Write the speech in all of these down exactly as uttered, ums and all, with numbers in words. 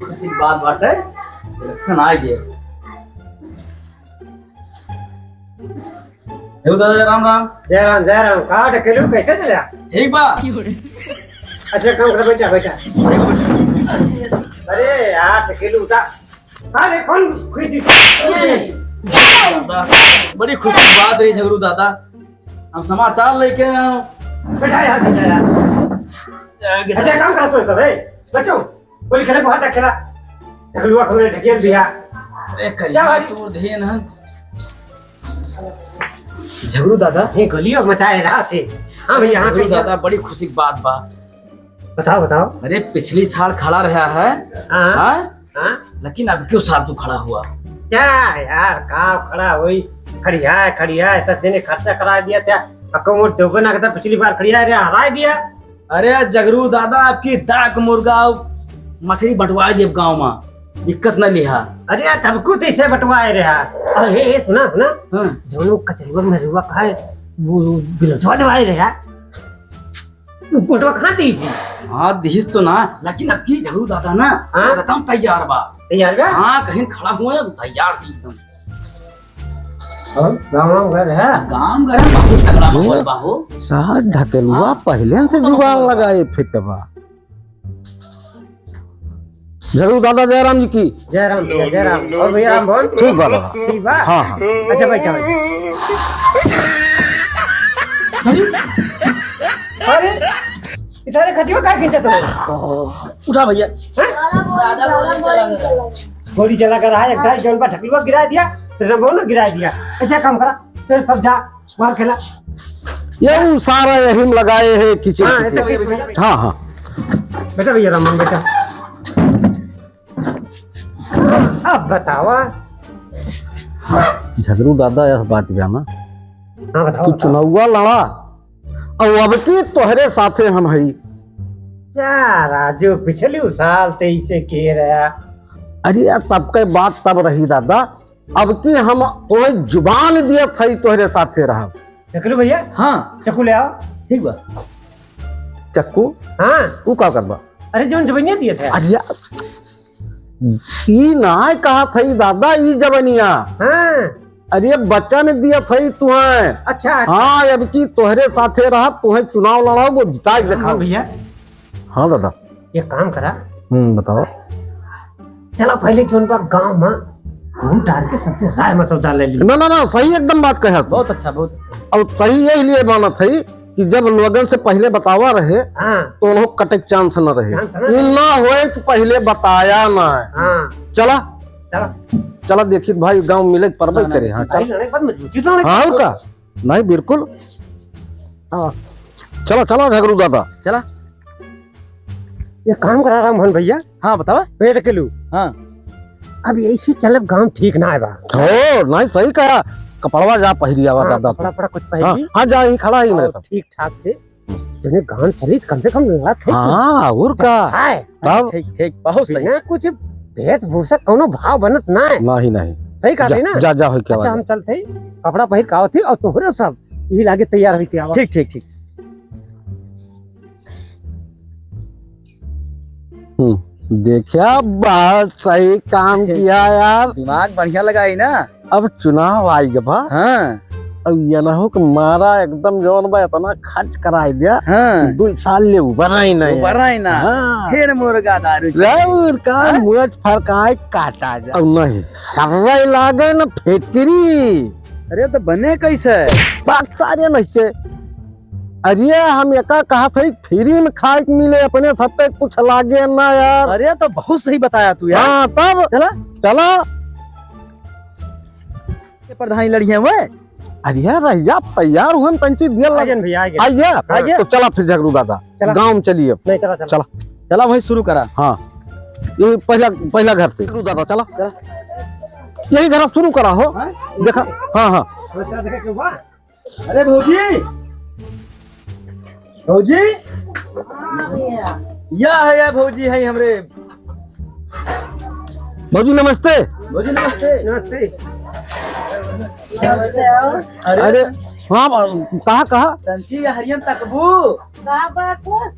खुशी की बात बाटे, election आ गया। हे दादा, राम राम। जय राम, जय राम। का ढकेलू, कैसे चला? ठीक बा। अच्छा, काम कर, बैठा, बैठा। अरे यार, ढकेलू उठा। अरे, कौन खुशी? दादा, बड़ी खुशी की बात रही झगरू दादा, हम समाचार लेके आए हैं। बैठा यार, बैठा यार। अच्छा, काम करा तो सब, ए, बच्चों, गोली खेले, बाहर तक खेला। ढकलुआ को मैंने ढकेल दिया। अरे, क्या करिए, बात? तू ध्यान है। झगरू दादा। ये गोलियों मचाए रहा थे। हाँ भैया, हाँ, झगरू भैया। दादा, बड़ी खुशी की बात बा। बताओ, बताओ। अरे, पिछली साल खड़ा रहा है। हाँ। हाँ? हाँ? लेकिन अब क्यों साल तू खड़ा हुआ? क्या यार, का खड़ा हुई? खड़िया है, खड़िया है, सब देने खर्चा करा दिया था। अको वो दोगुना के तो पिछली बार खड़िया रे, हरा दिया। अरे झगरू दादा, आपकी दाक मुर्गा मछली बंटवा दिए गाँव में, दिक्कत न लिहा। अरे यार, तब को तो इसे बंटवाए रहा। अरे, ए, सुना, सुना। हाँ। जौन वो कचरुआ मरुआ का है, वो बिलोचवा दिवाए रहा। वो कोटवा खा दी थी। हाँ, दिहिस तो ना, लेकिन अब की झगरू दादा ना, हाँ? एकदम तैयार बा। तैयार बा? हाँ, कहीं खड़ा हुआ है, तैयार थी एकदम। और गाँव घर है? गाँव घर है, बहुत तगड़ा माहौल बा हो। सार ढकेलुआ हाँ। पहले से जुगाड़ लगाए फिट बा। झगरू दादा जयराम जी की। जयराम भैया, जयराम। और भैया राम भवन? ठीक बा बाबा। ठीक बा? हाँ, हाँ। अच्छा, बैठा, बैठा। अरे, ई सारे खटिया का खींचत हो? उठा भैया। हैं? गोली चला कर आया, एक दाई जौन बा ढकलुआ गिरा दिया, फिर रंगों ने गिरा दिया। ऐसा काम करा, फिर सब जा। मार खेला। ये उ सारा यही में लगाए है किचिर हाँ, किचिर। ऐसा भैया, भैया। हाँ, हाँ। बेटा भैया रामन बेटा। अब बतावा। झगरू दादा यह बात बा ना। हाँ, बतावा, तू बतावा। चुनौवा लड़ा, और अब की तोहरे साथे हम हई। जा राजू, पिछली साल ते इसे के रहा। अरे यार, तब के बात तब रही दादा, अब की हम तोहे जुबान दियत हई, तोहरे साथे रहब। ढकलू भैया, हाँ। चक्कू ले आओ। ठीक बा। चक्कू? हाँ। ऊ का करबा? अरे, जौन जबनिया दिए थे। अरे यार, ई नाय कहत हई दादा, ई जबनिया। हाँ। अरे, वचन दियत हई तुहें। अच्छा, अच्छा। हाँ, अब की तोहरे साथे रहब, तुहें चुनाव लड़ाओ, वो जिताए के हाँ, देखाओ। भैया। हाँ दादा। एक काम करा। हम्म, बताओ। चला पहले जौन बा गाँव में घूम टहर के सबसे राय मसौदा ले ली। ना, ना, ना, सही एकदम बात कहा तू। बहुत अच्छा, बहुत अच्छा। और सही यही लिए मानत है कि जब लोगन से पहले बतावा रहे, हाँ। तो उन्हों कटे के chance न रहे। Chance न रहे। ई ना होए कि पहले बताया ना। हाँ। चला। चला। चला देखी भाई, गाँव मिले के परबे हाँ, करे। हाँ, भाई चल। लड़े के बाद मजबूती से लड़े हाँ, के और का? नहीं, बिल्कुल। हाँ। चला, चला, झगरू दादा। चला। एक काम करा राममोहन भैया। हाँ, बतावा। पेट के लू। हाँ। अब ऐसे चलब गाँव ठीक ना है बा। हो, नहीं, सही कहा। कपड़वा जा पहिरी आवा हाँ, दादा। कपड़ा, कपड़ा कुछ हाँ, पहिरी। हाँ, जा, यहीं खड़ा ही मेरे और साथ। ठीक ठाक से जने गाँव चली तो कम से कम लड़त है। हाँ, और का? है। तब? ठीक, ठीक, बहुत सही। बिना कुछ वेशभूषा कौनो भाव बनत ना है। नहीं, नहीं। सही कहा जा, ना? जा, जा, होई के अच्छा, आवा हम जा। चलते ही कपड़ा पहिर के आवत ही और तोहरे सब यही लागे तैयार होई के आवा। ठीक, ठीक, ठीक। हम्म, देखा, बहुत सही काम किया यार। दिमाग बढ़िया लगाई ना। अब चुनाव आई गबा। हाँ। अब ये ना हो कि मारा एकदम जौन बा इतना खर्च कराई दिया हाँ। कि दो साल ले उबरा ही नहीं। उबरा ही ना। हाँ। फिर मुर्गा दारू चली। राउर का हाँ? मुझ फरकाए काटा जा। अब नहीं, हर्रे लागे न फेकरी। अरे तो बने कैसे? बात सारे नहीं के। अरे हम एका कहत हई free में खाए के मिले, अपने सबके कुछ लागे ना यार। अरे तो बहुत सही बताया तू यार। हाँ तब। चला। चला। ये प्रधानी लड़िए हुए। अरे यार रहिया तैयार हुए तंची दिया लगे। आइए भैया, आइए। आइए। आइए। तो चला फिर झगरू दादा। चला। गाँव में चलिए। नहीं, चला, चला। चला। चला वहीं शुरू करा। हाँ। ये पहला, पहला घर से। झगरू दादा, चला। चला। यही घर शुरू करा हो। हाँ? देखा। हाँ, हाँ। अरे भौजी, भौजी, या है, या भौजी है हमरे। भौजी नमस्ते। भौजी नमस्ते। नमस्ते। नमस्ते हो। अरे, अरे, हाँ, कहा, कहा? तंची हरियन तकबू। का बात हो?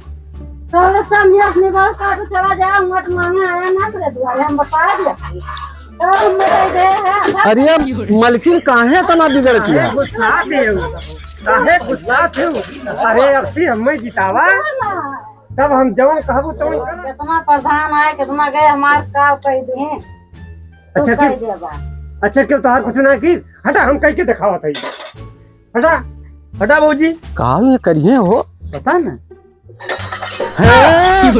तो समझे अपनी बात का तो चला जाए, मत मांगे आया ना तेरे दुआरे, हम बता दिया। तो हम बता दे हैं। अरे मलकिन काहे इतना बिगड़ती है? अरे गुस्सा थे हो, काहे गुस्सा थे हो? अरे अब से हमें जितावा, तब हम जवन कहबो तवन करब। कितना प्रधान आए, कितना गए, हमार का कह दिए। अच्छा, क्यों? अच्छा, क्यों तोहार कुछ ना की? हटा, हम कह के दिखावत है। हटा, हटा भौजी। का ये करिए हो? पता ना। हैं?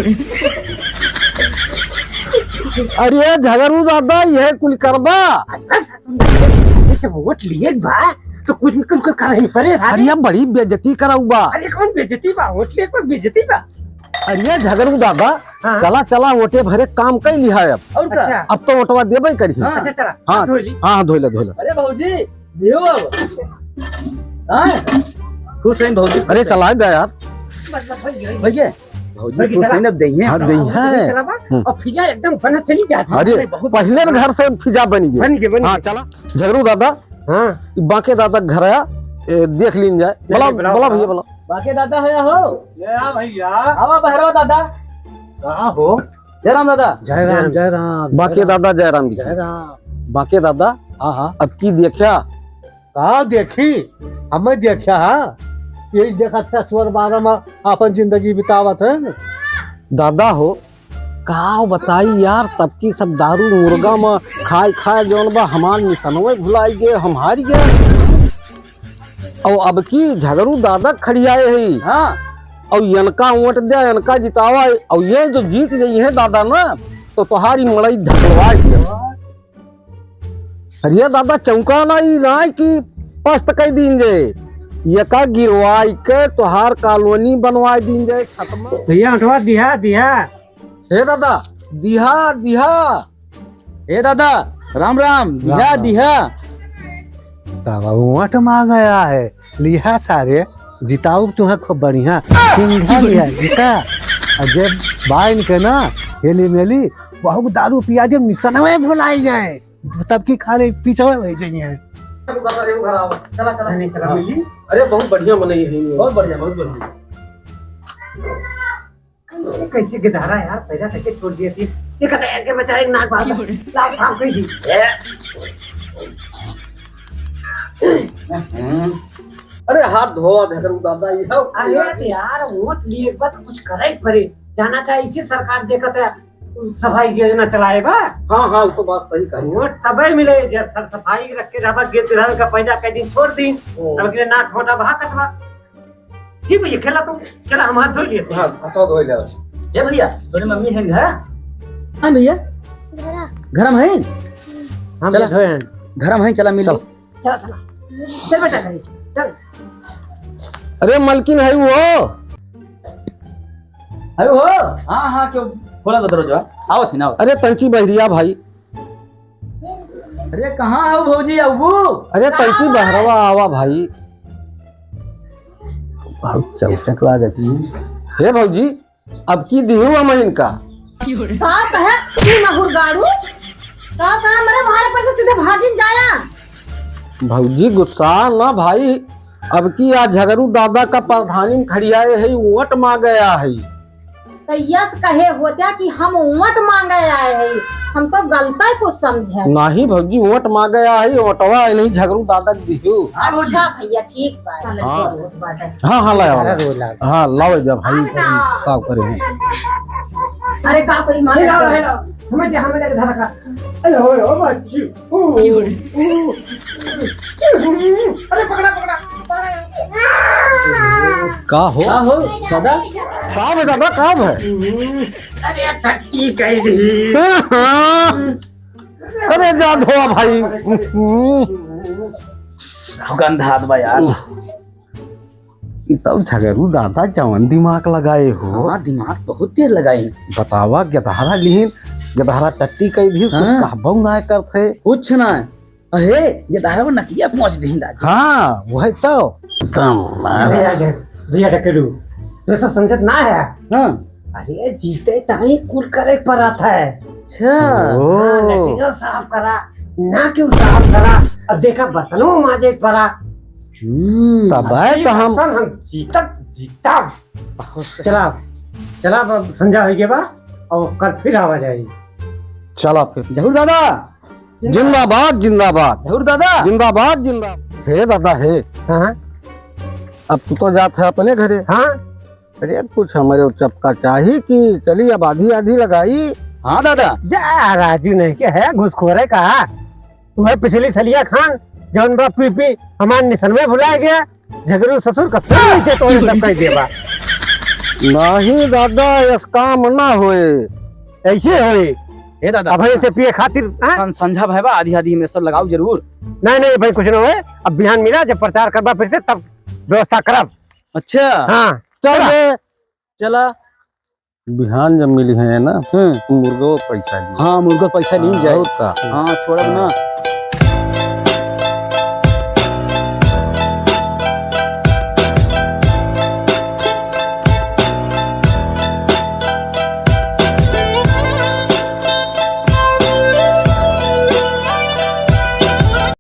अरे झगरू दादा, ये कुल करबा? अरे जब वोट लिए बा, तो कुछ न कुछ करे ही पड़े। अरे बड़ी बेइज्जती कराऊ बा। अरे कौन बेइज्जती बा? वोट लिए पर बेइज्जती बा। अरे झगरू दादा, हाँ। चला, चला, वोटे भरे काम कई लिहा अब। और का? अच्छा। अब तो वोटवा देबे करी। हाँ। अच्छा, चला, हाँ। धोली। हाँ, हाँ, धोइला, धोइला। अरे भौजी, लियो अब। हाँ? खुश हैं भौजी, अरे, खुश हैं। चलाए दे यार। भैया, भौजी, भैया, खुश चला। हैं, अब दइहे। हाँ, दइहे। चला बा। हम्म। और फिजा एकदम बना चली जाती है। अरे, अरे, बहुत पहले न घर से फिजा बनी गई। बन गई, बन हाँ, गई। चला। झगरू दादा, हाँ। बाके दादा घर आया, ए, देख लीन जाए। ले, बोला, ले, बुलाओ, बोला बुलाओ। भैया, बोला। बाके दादा है हो? ले आ भैया। आवा बहरवा दादा। कहाँ हो? जय राम दादा। जय राम, जय राम। बाके दादा जय राम जी। जय राम। बाके दादा, हाँ, हाँ। अब की देखा? का देखी? हमें देखा, हाँ? यही देखा था स्वर बारह में अपन जिंदगी बितावत है ना। दादा हो, का बताई यार, तब की सब दारू मुर्गा में खाए खाए जौन बा, हमार निसनवे भुलाई गए, हम हार गए। और अब की झगरू दादा खड़ियाए है। हाँ। और इनका वोट दे, इनका जितावा, और ये जो जीत गई है दादा ना, तो तोहारी मड़ई ढकलवा दिया। अरे दादा, चौका ना, ई ना कि पस्त कई दीन जे, एका गिरवाई के तोहार कॉलोनी बनवाई दीन जे, छत में। भैया, उठवा दिहा, दिहा। हे दादा, दिहा, दिहा। हे दादा, राम राम, दिहा, राम राम। दिहा। दादा, वोट मांग आया है, लिहा सारे, जिताऊ तुम्हें खूब बढ़िया, सिंघा लिहा, जिता। और जब बाइन के ना, हेली मेली, बहुत दारू पिया दे, निसनवे भुलाई जाए। तब की खाली पीछे हो जाइए। चला, चला। नहीं, चला, हाँ। मिली। अरे, बहुत बढ़िया मनई है ये। बहुत बढ़िया, बहुत बढ़िया। ये कैसे गिधारा यार, पैदा करके छोड़ दिया थी। ये कहता है कि बेचारे नाक बाहर लाल साफ कर दी। हम्म। अरे, हाथ धोवा देकर दादा, ये हो। अरे यार, वोट लिए के बाद कुछ करे के पड़े। जाना था, इसी सरकार देखत है। सफाई योजना चलाए बा। हाँ, हाँ, वो तो बात सही कही। वोट तबे मिले जब सर सफाई रख के रहबा, गिर गिधार का पैदा कई दिन छोड़ दी, हम्म। तब के नाक घोटा बहा कटवा। जी भैया, खेला तुम, खेला, हम हाथ धो लिए थे। हाँ, हाथ धो ले। ए भैया, तोरे मम्मी है घर? हाँ भैया। घरा। घर में है? हम चला। बैठे हैं। घर में है, चला मिल चल। लो। चला, चला। चल बेटा, घर चल। अरे मलकिन है वो। अरे हो, हाँ, हाँ, क्यों? खोला तो दरवाजा। आवत ही ना, आवत। अरे तंची बहरिया भाई। अरे कहाँ हो भौजी, अबू? अरे तंची बहरवा आवा भाई। बहुत चौचक लागत ही। हे भौजी, अब की दिहू हम इनका। का कहे तू नहुरगाड़ू? का कहे मरे मारे पर से सीधे भागिन जाया? भौजी गुस्सा ना भाई, अब की आज झगरू दादा का प्रधानी में खड़ियाए है, वोट मांगे आया है। तो यस कहे होत्या कि हम वोट मांगे आए हैं, हम तो गलत कुछ समझे। नहीं भौजी, वोट मांगे आए हैं, वोटवा नहीं झगरू दादा के दिहू। अच्छा भैया, ठीक बा। हाँ। हाँ, हाँ, लाओ, लाओ। हाँ, लाओ जा भाई, हाँ। का करे हैं? अरे का करी, मार हेलो, हेलो। हमें दे, हमें दे, धरा का। हेलो, हेलो, बच्ची। अरे पकड़ा, पकड़ा, पकड़ा। का हो? का हो, दादा? का बे दादा, का बे? अरे टट्टी कई दी। अरे जा धोआ भाई। गंधात बा यार। ई तब झगरू दादा जवन दिमाग लगाए हो। हाँ, दिमाग बहुत तेज लगाए। बतावा, गेदहरा लिहिन, गेदहरा टट्टी कई दी, कुछ हाँ। कहबो ना करत है। कुछ ना। अहे, गेदहरा वो नकिया पहुँच दी दादा। हाँ, वही तो। भैया, भैया, भैया, टकलू, तो सब समझत ना है। हाँ। अरे, जीते ताई कुल करे पड़त है। अच्छा। ओ। हाँ, लैट्रिनो साफ करा, ना क्यों साफ करा, अब देखा बर्तनों माजे पड़ा। हम्म। तब है तो हम बर्तन हम जीतब, जीतब। बहुत सही। चला। चला, अब संझा होइ गया बा, और कल फिर आवा जाई। चला फिर। जहूर दादा। जिंदाबाद, जिंदाबाद। जहूर दादा। जिंदाबाद, जिंदाबाद। हे दादा, हे। हाँ, हाँ। अब तू तो जात है अपने घरे। हाँ। अरे, कुछ हमरे चपका चाही कि चली अब आधी आधी लगाई। हाँ दादा। जा राजू, नहीं के है घुसखोरे का। वह पिछली सलिया खान, जौन बा पी पी हमार निसनवे भुला गया। झगड़ू ससुर का फिर ऐसे तोरे सब कह देबा। नहीं दादा, ऐस काम ना होए। ऐसे होए। हे दादा। अब ऐसे पिए खातिर, हाँ? सं-, संझा भय बा, आधी आधी में सब लगाओ जरूर। नहीं, नहीं भाई, कुछ ना होए। अब बिहान मिला, जब प्रचार करबा फिर से, तब व्यवस्था करब। अच्छा। हाँ। चल चला। बे। चला। बिहान जब मिली है ना, हम्म। तो मुर्गो पैसा ली। हाँ, मुर्गो पैसा ली हाँ, जाए। और का? हाँ, छोड़ब ना।